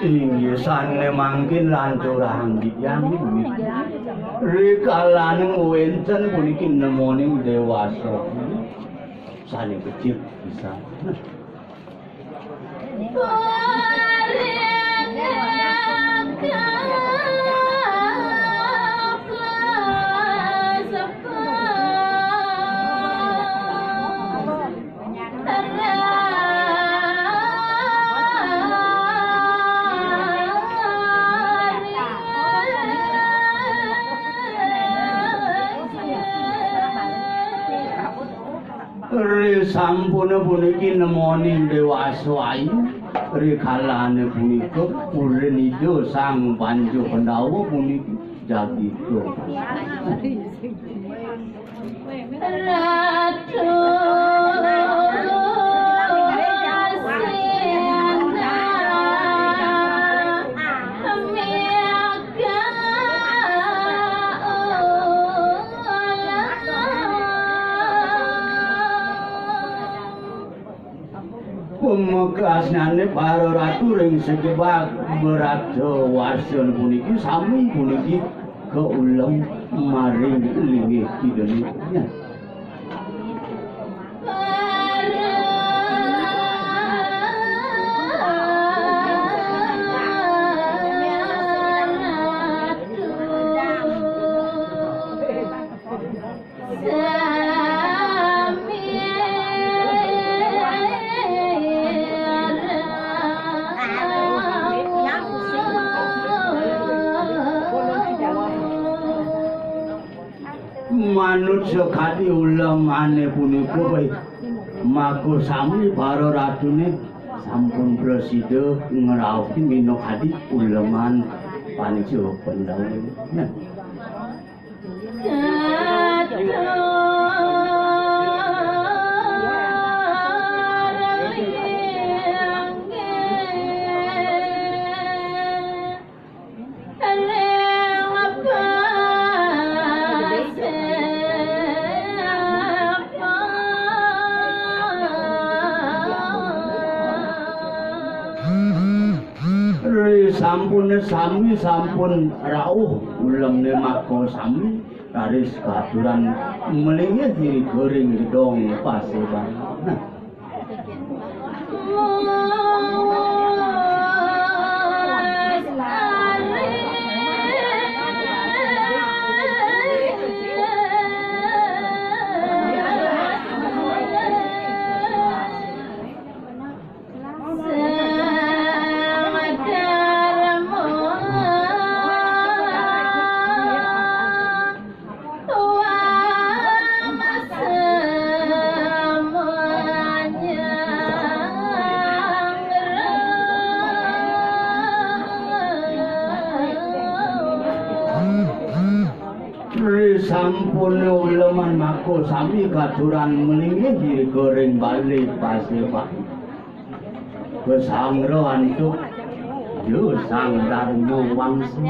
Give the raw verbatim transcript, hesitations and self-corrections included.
Inggih sané mangkin lanturang tiyang. Rikalaning wénten puniki nemoning déwasa. Sané becik pisan. Ri sampune puniki nemoning déwasa ayu, ri kalane punika urin Ida Sang Panca Pandawa puniki jagi Ratu Asena Mega Ulam. Pamekasnane para ratu ring sajebag brata warsan puniki sami puniki kaulem maring linggih Ida Nurnya. Manut sakadi ulemane punika, baik maka sami para ratune sampun prasida ngrauti minakadi uleman Panca Pandawa. Nah. Ri sampune sami sampun rauh ulemne maka sami raris katuran melinggih diri ring gedong paseban. Nah. Ri sampune uleman maka sami katuran melinggih diri ring bale paseban. Kesangra antuk Ida Sang Darma Wangsa.